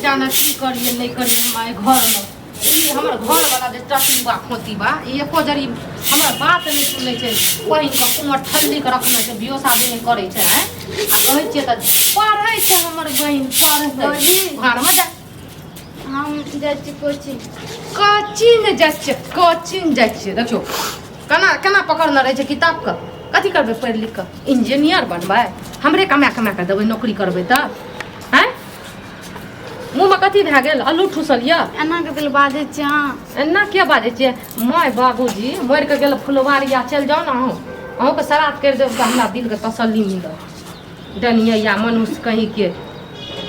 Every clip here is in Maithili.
जाने की करिए नहि करिए हम एहि घरमे। ई हमर घरवला जे टटुआ खोतीबा, ई एको जरी हमर बात नहि सुनै छै। बहिन के कुमर ठल्ली के रखने छै, बियो शादी नहि करै छै। आँय, आ कहै छियै तऽ पढ़ै छै हमर बहिन, पढ़तै। भौजी। घरमे जा। हम जाइ छी कोचिंग। कोचिंग जाइ छियै, कोचिंग जाइ छियै। देखियौ केना केना पकड़ने रहै छै किताबके। कथी करबै पढ़ि लिख कऽ? इंजीनियर बनबै? हमरे कमा कमा कऽ देबै, नौकरी करबै तऽ? आँय, मुँहमे कथी भए गेल? आलू ठूसल यऽ? एना के दिल बाजै छियै अहाँ? एना किया बाजै छियै? माय बाबूजी मरि कऽ गेल फुलवारिया, चलि जाउ ने अहूँ, अहूँके श्राद्ध करि देब तऽ हमरा दिलके तसल्ली मिलत। डनिया मनुष्य कहीँके,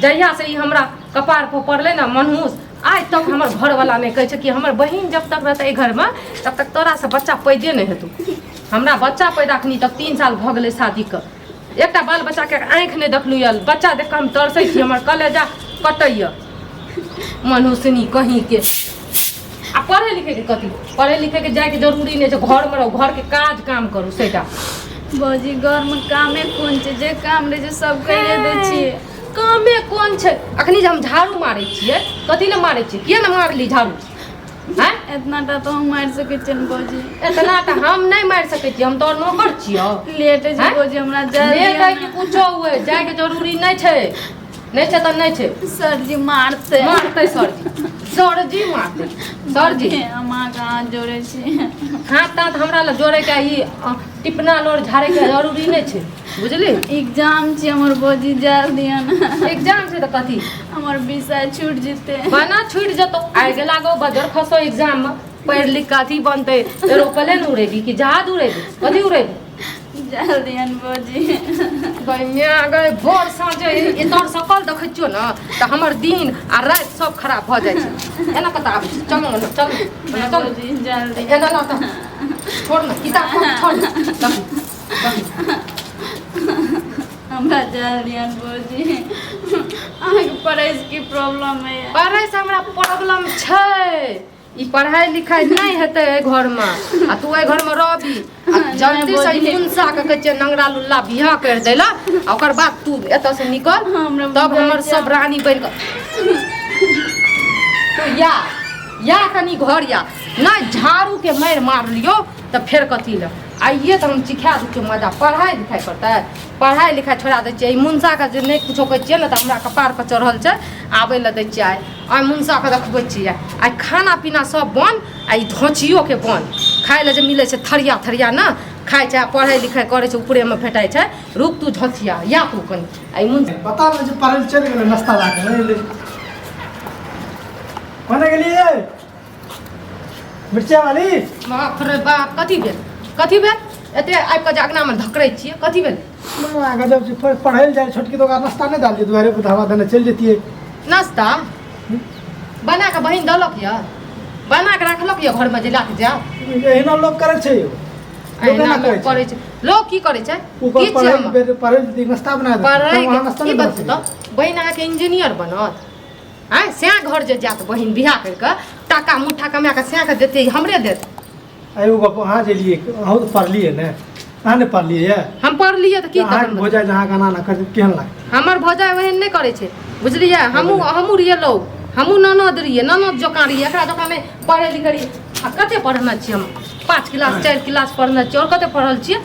जहियासँ ई हमरा कपार पर पड़लै ने मनहूस, आइ तक हमर घरवला नहि कहै छै कि हमर बहिन जब तक रहतै एहि घरमे तब तक तोरासँ बच्चा पैदे नहि हेतौ। हमरा बच्चा पैदा अखनी तक 3 साल भऽ गेलै शादीके, एकटा बाल बच्चाके आँखि नहि देखलहुँ यऽ। बच्चा देख कऽ हम तरसै छी, हमर कलेजा कटैए। मनुष्यनी कहीँके। आ पढ़ै लिखैके कथी? पढ़ै लिखैके जाइके जरूरी नहि छै। घरमे रहू, घरके काज काम करू सेटा। भौजी, घरमे कामे कोन छै? जे काम रहै छै सब करिए दै छियै। कामे कोन छै? अखनी जे हम झाड़ू मारै छियै, कथी लए मारै छियै? किया ने मारली झाड़ू? आँय? एतना टा तऽ हम मारि सकै छियै ने भौजी? एतना तऽ हम नहि मारि सकै छियै, हम तऽ नौकर छियौ। लेट होइ छै। आँय? भौजी, हमरा जाय लेट दिअ है कि ने। कुछो हुए, जायके जरूरी नहि छै। नहि छै तऽ नहि छै। सरजी मारतै। मारतै सरजी, सरजी मारतै सरजी। हम अहाँके हाथ जोड़ै छी। हाथ ताथ हमरा लग जोड़ैके ई टिपना लोर झाड़ैके जरूरी नहि छै, बुझली? एग्जाम छै हमर भौजी, जाय दिअ ने। एग्जाम छै तऽ कथी? हमर विषय छूटि जेतै। बना छूटि जेतौ? आइ लागो बजर खसो एग्जाममे। पढ़ि लिख कऽ अथी बनतै, एरोप्लेन उड़ेबी कि जहाज उड़ेबी? कथी उड़ेबी? जाय दिअ ने भौजी। गै माय गै, भोर साँझ एतऽ सकल देखै छियौ ने तऽ हमर दिन आ राति सब खराब भऽ जाइ छै। एना कतऽ आबै छै? चलू ने, चलू एना, चलू। भौजी, जाय दिअ। एना ना तऽ छोड़ ने किताब कॉपी, छोड़ ने। देखी देखी। हमरा जाय दिअ ने भौजी। अहाँके पढ़ैसँ की प्रॉब्लम है? पढ़ै से हमरा प्रॉब्लम छै। ई पढ़ाई लिखाई नहि हेतै एहि घरमे आ तू एहि घरमे रहबी आ जल्दी से ई मुनसा के कहै छियै नंगरा लुल्ला बियाह करि दै ला आ ओकर बाद तू एतऽ से निकल। हमरा तब हमर सब रानी बनि कऽ तू या या कनि घर या नहि झाड़ू के मारि मारलियौ तऽ फेर कथी लए आइए तऽ हम सिखा दै छियौ मजा। पढ़ाइ लिखाइ करतै, पढ़ाइ लिखाइ छोड़ा दै छियै। ई मुनसाके जे नहि कुछो कहै छियै ने तऽ हमरा कपारपर चढ़ल छै। आबै लए दै छियै आइ, आइ मुनसाके देखबै छियै आइ। खाना पीना सब बन आ ई धोचियोके बन। खाइ लए जे मिलै छै थरिया थरिया ने खाइ छै आ पढ़ाइ लिखाइ करै छै ऊपरेमे भेटै छै। रुक तू झोचिया या तू कनि आ ई मुन पता नहि जे पढ़ै लए चलि गेलै, नाश्ता लए कऽ नहि एलै। कोने गेलियै मिर्चा वाली? बाप रे बाप, कथी भेल? कथी भेल? एते आबि कऽ जे अङ्गनामे धकरै छियै, कथी भेल? बड़ा गजब छै। पढ़ै लए जाइ छोटकी, तऽ ओकरा नाश्ता नहि डालियै? दुआरे पर धावा देने चलि जैतियै। नाश्ता बना कऽ बहिन देलक यऽ? बना कऽ राखलक यऽ घरमे जे लए कऽ जायब? एहिना लोक करै छै यौ, लोक एहिना एना लोक करै छै। करै छै? लोक की करै छै? ओकर की छियै पढ़ै हम? बेर पढ़ै लए नाश्ता बना देतै, पढ़ै तब अहाँ नाश्ता की नहि बना बतू सकै। तऽ बहिन अहाँके इंजीनियर बनत? आँय, सएह घर जे जायत बहिन बियाह करि कऽ, टाका मुठ्ठा कमा कऽ सएह कऽ देतै, हमरे देत? आ एगो गप, अहाँ जे लिए अहूँ तऽ पढ़लियै ने? अहाँ नहि पढ़लियै यऽ? हम पढ़लियै तऽ की? अहाँके तखन भोजाइ जे अहाँके एना एना करतै, केहन लागतै? हमर भौजाइ ओहन नहि करै छै, बुझलियै? हमहूँ हमहूँ रहियै लौ, हमहूँ ननद रहियै, ननद जकाँ रहियै, एकरा जकाँ नहि पढ़ै लिखै रहियै। आ कते पढ़ने छियै हम? 5 क्लास, 4 क्लास पढ़ने छियै। आओर कते पढ़ल छियै?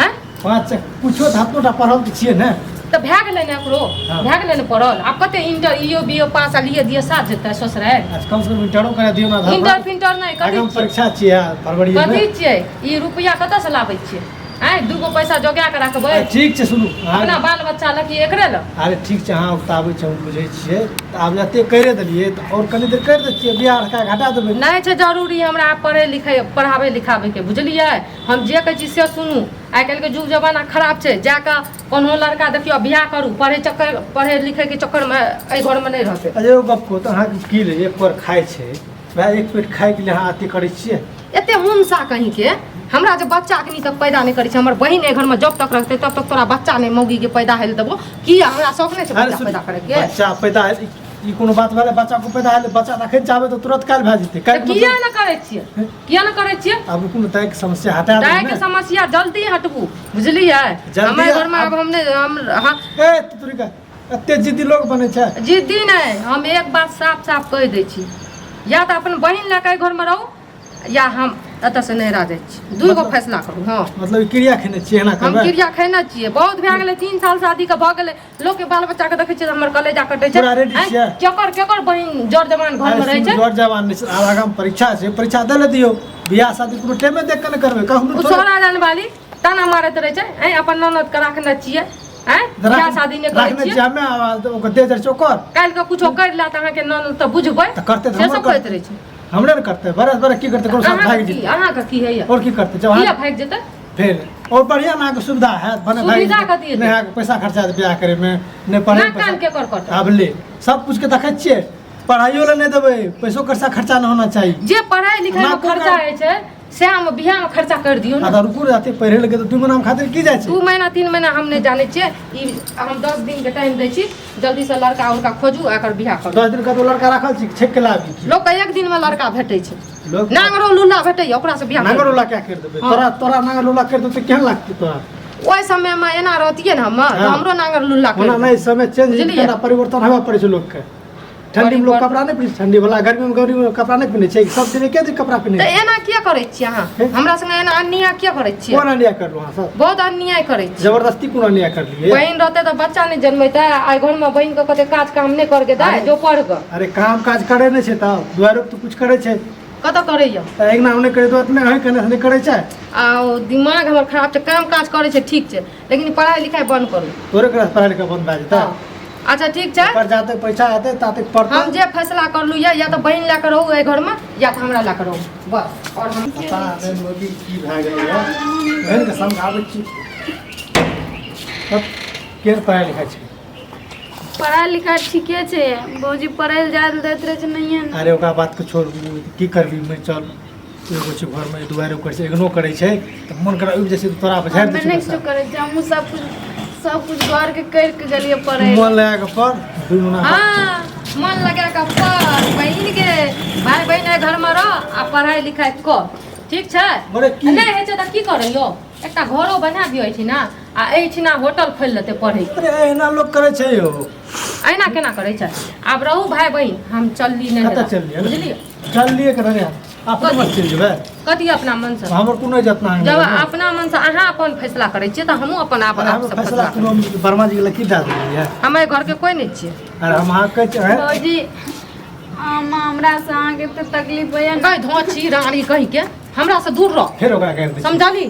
आँय? पाँच कुछो तऽ अपनो टा पढ़ल तऽ छियै ने। तऽ भए गेलै ने एकरो। हाँ। भए गेलै ने पढ़ल। आब कते इंटर इयो बी ओ पास आ लिए दिए साथ जेतै ससुरारि। अच्छा, कम से कम इंटरो करा दियौ ने आधार पर। इंटर फिंटर नहि। कथी आगाँ छियै? परीक्षा छियै फरवरी कथी मे। छियै ई? रुपैआ कतऽसँ लाबै छियै? आँय, दूगो पैसा जोगा कऽ राखबै? ठीक छै, सुनू अहाँ। अपना बाल बच्चा लए कि एकरे लए? अरे ठीक छै, अहाँ उकताबै छै, हम बुझै छियै। तऽ आब जते करिए देलियै तऽ आओर कनि देर करि दै छियै, बियाह रखा कऽ हटा देबै। नहि छै जरूरी हमरा आब पढ़ै लिखै, पढ़ाबै लिखाबैके, बुझलियै? हम जे कहै छी से सुनू। आइ काल्हिके युग जमाना खराब छै। जाकऽ कोनो लड़का देखियौ, बियाह करू। पढ़ै चक्कर, पढ़ै लिखैके चक्करमे एहि घरमे नहि रहतै। अच्छा, एगो गप कहू तऽ, अहाँके की रे एक पर खाइ छै भाय, एक पेट खाइके लिए अहाँ अथी करै छियै? एते मुनसा कहींके, हमरा जे बच्चा अखनी तक पैदा नहि करै छै। हमर बहिन एहि घरमे जब तक रहतै तब तक तोरा बच्चा नहि मौगीके पैदा होइ लए देबो। की हमरा शौक नहि छै अरे बच्चा सुन, पैदा करैके? बच्चा पैदा ई कोनो बात भेलै? बच्चा को पैदा हेलै, बच्चा तऽ अखन चाहबै तऽ तुरंत काल्हि भए जेतै। तऽ काल्हि किया मतलब नहि करै छियै? किया नहि करै छियै? आब रुकू ने, दाइके समस्या हटा देबै दाइके ने। समस्या जल्दी हटबू, बुझलियै? जल्दी हमर घरमे आब आब हम नहि हम हाँ। ए तुरीका एते जिद्दी लोग बनै छै? जिद्दी नहि, हम एक बात साफ साफ कहि दै छी, या तऽ अपन बहिन लए कऽ एहि घरमे रहू या हम एतऽसँ नैहरा जाइ छी। दू गो फैसला करू। हँ, मतलब ई क्रिया खेने छियै एना हम करबै? क्रिया खेने छियै। बहुत भए गेलै, 3 साल शादीके भऽ गेलै। लोकके बाल बच्चाके देखै छियै तऽ हमर कलेजा कटै छै। पूरा रेडी आँय, छियै? केकर केकर बहिन जर जवान घरमे रहै छै। जर जवान नहि छै, आब आगाँ परीक्षा छै, परीक्षा दे ले दियौ। बियाह शादी कोनो टाइमे देख कऽ ने करबै कखनो ओ थोड़े। सोहरा जान वाली ताना मारैत रहै छै, आँय अपन ननद के राखने छियै, आँय बियाह शादी नहि करै राखने छियै छियै हमे, आ ओकर दे जाइ छै ओकर। काल्हि के कुछो करि लेत अहाँके ननद तऽ बुझबै। तऽ करतै तऽ से हमर सब कहैत करतै। रहै छै। हमरे ने करतै, बरस बरस की करतै, कोनो साथ अहाँके भागि की जेतै। अहाँके की होइए? आओर की करतै जब किया अहाँ भागि जेतै? फेर और बढ़िया ने अहाँके सुविधा हैत भने भागि सुविधा जेतै। कथी हेतै? नहि अहाँके पैसा खर्चा हैत बियाह करैमे, नहि पढ़ै नाक कान के कर करतै? आब ले सब कुछ के देखै छियै, पढ़ाइयो लए नहि देबै, पैसो खर्चा खर्चा नहि होना चाही। जे पढ़ाई लिखाई में नाको खर्चा कान- होइ छै सएह मे बियाह में खर्चा कर दियौ आ ने। तऽ रुकू रे, अते पढ़े लगे तऽ 2 महीना खातिर की जाइ छै? 2 महीना 3 महीना हम नहि जानै छियै। ई हम 10 दिन के टाइम दै छी, जल्दी से लड़का उड़का खोजू आ एकर बियाह करू। 10 दिन कतौ लड़का राखल छी छेक के लाबी की? लोक के एक दिन में लड़का भेटै छै। लोक नांगरो लुल्ला भेटैया, ओकरा से बियाह नांगर करू। उला क्या कर देबै? हाँ। तोरा तोरा नांगर उला कर देतै, केहन लागतै तोरा? ओहि समय में एना रहतियै ने हमर तऽ हाँ। हमरो नांगर लुल्ला कर ओना नहि, समय चेंज बुझलियै? केना परिवर्तन होबे पड़ै छै लोकके। ठंडी में लोग परिवर्तन- कपड़ा नहीं पहिनै छै, ठंडी वाला गर्मी में गर्मी में कपड़ा नहीं पहिनै छै, सब दिन एके दिन कपड़ा पहिनै तऽ छै। एना किया करै छियै अहाँ? हे? हमरा संगे एना अन्याय किया करै छियै? कोन अन्याय करलहुँ अहाँ सब? बहुत अन्याय करै छियै। जबरदस्ती कोन अन्याय करलियै? बहिन रहतै तऽ बच्चा नहि जन्मेतै? आइ घरमे बहिनके कते काज काम नहि करके दाय अरे- जो पढ़ कऽ। अरे काम काज करे नहि छै तब दुआरो तऽ कुछ करे छै। कतऽ करैया? तऽ अहिना नहि करे तो अपने अहीं केने से नहि करे छै। आ ओ दिमाग हमर खराब छै। काम काज करै छै ठीक छै, लेकिन पढ़ाइ लिखाइ बन्द करू। तोरे क्लास पढ़ाइ लिखाइ बन्द भए जेतै? हँ। अच्छा ठीक छै। पर जाते पैसा हेतै ताते पढ़तै। हम जे फैसला करलू या तऽ बहिन लए कऽ रहू एहि घरमे या तऽ हमरा लए कऽ रहू, बस। आओर हम पता नहि मोदी की भए गेलै बहिनके समझाबै छी तब केहन पढ़ाइ लिखाइ छै? पढ़ाइ लिखाइ ठीके छै भौजी, पढ़ै लए जाय लए दैत रहै छै नहिये ने। अरे ओकरा बातके छोड़, की करबी? मैं चल एगो छै घरमे, दुआरि करै छै, इग्नोर करै छै तऽ मन करा उबि जाइ छै तऽ तोरा पर झाड़ि हमे दै छै नहि पैसा। किछो करै छियै, हमहूँ सब कुछ सब कुछ घरके करि के गेलियै पढ़ै मन लगा कऽ पढ़ 2 महीना। हाँ, मन लगा कऽ पढ़ बहिन के, भाय बहिन एहि घरमे रह आ पढ़ाइ लिखाइ कर, ठीक छै? बड़े की नहि होइ छै तऽ की करै यौ, एकटा घरो बना दियौ एहिठिना आ एहिठिना होटल खोलि लेतै पढ़ै। अरे एहिना लोक करै छै यौ। एहिना केना करै छै? आब रहू भाय बहिन, हम चलली नहि। कतऽ चललियै? बुझलियै? चललियै के रहै अपने मन चलि जेबै। कथी अपना मन से? हमर कोनो इज्जत ना। जब अपना मन से अहाँ अपन फैसला करै छियै तऽ हमहूँ अपन आप अरे आप हमर से फैसला फैसला कोनो वर्मा जी के लकीर दए देलियै। हम एहि घरके कोइ नहि छियै। अरे हम अहाँ कहै छियै आँय? भौजी हम हमरा से अहाँके एते तकलीफ होइए ने। कहि धोची रानी कहि के हमरा से दूर रह। फेर ओकरा गारि दै छियै। समझली?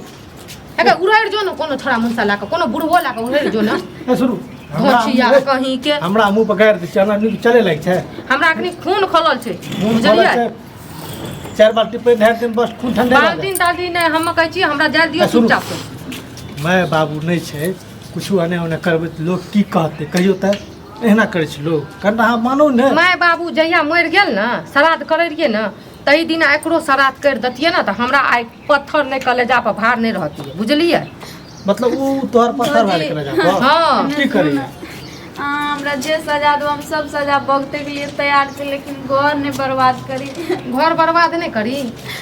एकर उड़ैड़ जो ने कोनो छोड़ा मुनसा लए कऽ, कोनो बुढ़बो लए कऽ उड़ैड़ जो ने। ए सुनू, हमरा धोचिया मुँह- कहीं के हमरा मुँह पर गारि दै छियै, हमरा नीक चले लागि छै। हमरा अखनी खून खौलल छै। मुँह बुझलियै? खोलै छै, 4 बाल्टी पानि ढारि देम, बस खून ठंडा भए बाल्टीन ताल्टीन नहि, हम कहै छी हमरा जाय दियौ। ए, सुनू। चुपचाप से। माय बाबू नहि छै, किछु एने ओने करबै तऽ लोक की कहतै कहियौ तऽ? एहिना करै छै लोक कनिटा अहाँ मानू ने। माय बाबू जहिया मरि गेल ने, श्राद्ध करै रहियै ने, तही दिन एकरो श्राद्ध करि दैतियै ने तऽ हमरा आइ पत्थर नहि कलेजा पर भार नहि रहतियै, बुझलियै? मतलब उ तोहर पत्थर भए गेलै कलेजा पर? हाँ। की करैया? अहाँ हमरा जे सजा दू हम सब सजा भुगतैके लिए तैयार छी, लेकिन घर नहि बर्बाद करी। घर बर्बाद नहि करी,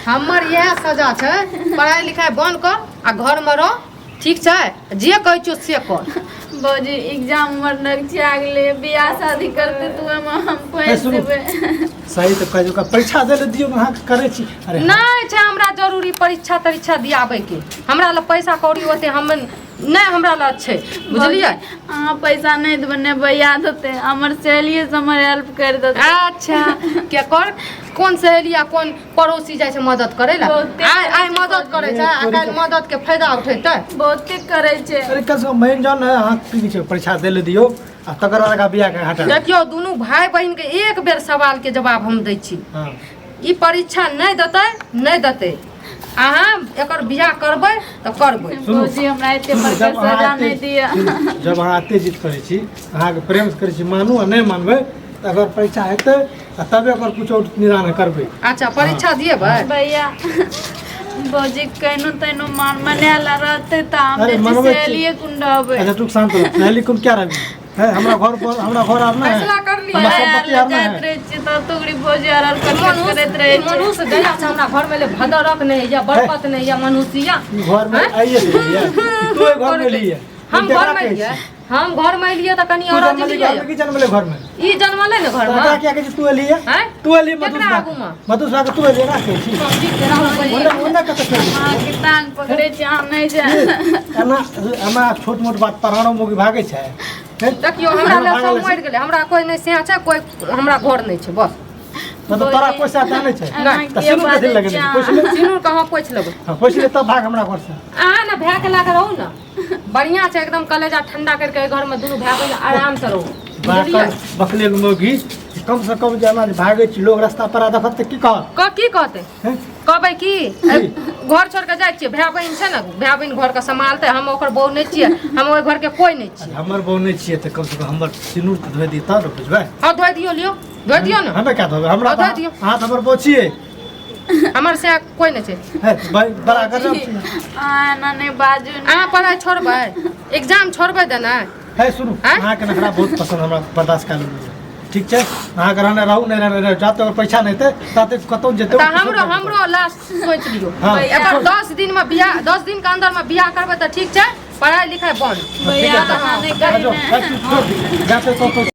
हमर इएह सजा छै। पढ़ाइ लिखाइ बन्द कर आ घरमे रह, ठीक छै? जे कहै छियौ से कर। भौजी एग्जाम हमर नगचिया गेलै, बियाह शादी करते तऽ ओहिमे हम ए, फँसि सुनू। जेबै। सही तऽ कहै छै, ओकरा परीक्षा दै लए दियौ ने, अहाँके करै छी। अरे नहि छै हमरा जरूरी परीक्षा तरीक्षा दियाबैके, हमरा लग पैसा कौड़ी ओते हम नहि, हमरा लग छै, बुझलियै? भौजी, अहाँ पैसा नहि देबै ने भैया देतै, हमर सहेलिए से हमर हेल्प करि देतै। अच्छा, के कर कोन सहेली आ कोन पड़ोसी जाइ छै मदद करै लए? बहुते आइ आइ मदद करै छै आ काल्हि मदद के फायदा उठेतै। बहुते करै छै। अरे कम से कम मानि जाउ ने, अहाँ की छै, परीक्षा दै लए दियौ आ तकर बाद एकरा बियाह के हटा। देखियौ दुनू भाय बहिन के एक बेर सवाल के जवाब हम दै छी। हाँ। ई परीक्षा नहि देतै, नहि देतै, अहाँ एकर बियाह करबै तऽ करबै। सुनू, भौजी हमरा एते सुनू, बड़का जब अहाँ सजा एते नहि दिअ। सुनू, जब अहाँ एते जिद करै छी, अहाँके प्रेम से करै छी, मानू आ नहि मानबै तऽ अगर परीक्षा हेतै आ तबे ओकर कुछो निदान करबै। अच्छा, परीक्षा दिएबै? भैया भौजी केहनो तेहनो मान मनायल रहतै तऽ हम अरे, जाइ छी मनबै छी। सहेलिए कुन रहबै। अच्छा तू शांत रह, सहेली कुन क्या रहबी है? हमरा घर पर हमरा घर आर ना है। फैसला कर लिअ। हमरा पढ़ाइ आर संपत्ति लए आर ना जाइत है। रहै छियै तब तो ओकरी भौजी आर आर कटकट मनुष्य करैत रहै छै। मनुष्य जहिया से हमरा घर में ले भदरक नहीं या बरकत नहीं या मनुष्य ई घर में आइए से लिए, तू घर में लिए। हम घर में लिए। हम घर में एलियै तऽ कनि तू और जनमली अजलियै। घर में की जनमले घर में? ई जनमलै ने घर तऽ में। एकरा किया कहै छी तू एलियै? आँय? तू एलियै केकरा मधुसभा आगूमे? मधुसभा के तू एलियै ना कहै छी। ठीक छै, राहुल ओने बहिन। ओने कतऽ चलि गेली? अहाँके टांग पकड़ै छी, अहाँ नहि जाय। एना एना छोट मोट बात परानो मोगी भागै छै हैं? देखियौ, हमरा लग भागल सब छै। मरि गेलै, हमरा कोइ नहि सेहा छै, कोइ हमरा घर नहि छै, बस। मतलब तोरा कोइ साथ नहि छै? एना तऽ किया सिनूर कथी बाजै लगेने छी छै? अहाँ? पोछि ले। सिनूर कहाँ पोछि लेबै? हँ, पोछि ले तब भाग हमरा घर से। अहाँ ने भायके लए कऽ रहू ने, बढ़िआँ छै एकदम। कलेजा ठंडा करिके एहि घरमे दुनू भाय बहिन आराम से रहू, बुझलियै? बाकल बकलेल मोगी, कम से कम जे एना जे भागै छी, लोग रास्ता पर देखत तऽ की कहत? क की कहतै? हैं? कहबै की घर छोड़ के जाइ छियै, भाय बहिन छै ने, भाय बहिन घरके सम्हालतै। हम ओकर बहू नहि छियै, हम ओहि घरके कोइ नहि छियै। हमर बहू नहि छियै तऽ कम से कम हमर सिनूर तऽ धोइ दियै तब ने बुझबै। हँ, धोइ दियौ, लियौ, धोइ दियौ ने। हमे क्या धोबै? हमरा हँ, धोइ दियौ। अहाँ तऽ हमर बहू छियै। हमर से कोइ नहि छै। हे, बड़ा गजब छै। अहाँ एना नहि बाजू ने। अहाँ पढ़ाइ छोड़बै, एग्जाम छोड़बै देनाइ? हे सुनू। आँय? अहाँके नखरा बहुत पसन्द हमरा, बर्दाश्त कए लेबै। ठीक छै, अहाँके रहने रहू, नहि रहने रहू। जाते अगर पैसा नहि हेतै ताते कतहु जेतै। तऽ हमरो हमरो लास्ट सोचि लियौ। हँ। एकर 10 दिन मे बियाह, 10 दिन के अंदर मे बियाह करबै तऽ ठीक छै, पढ़ाइ लिखाइ बंद। भैया, एना नहि करी ने। जाते तो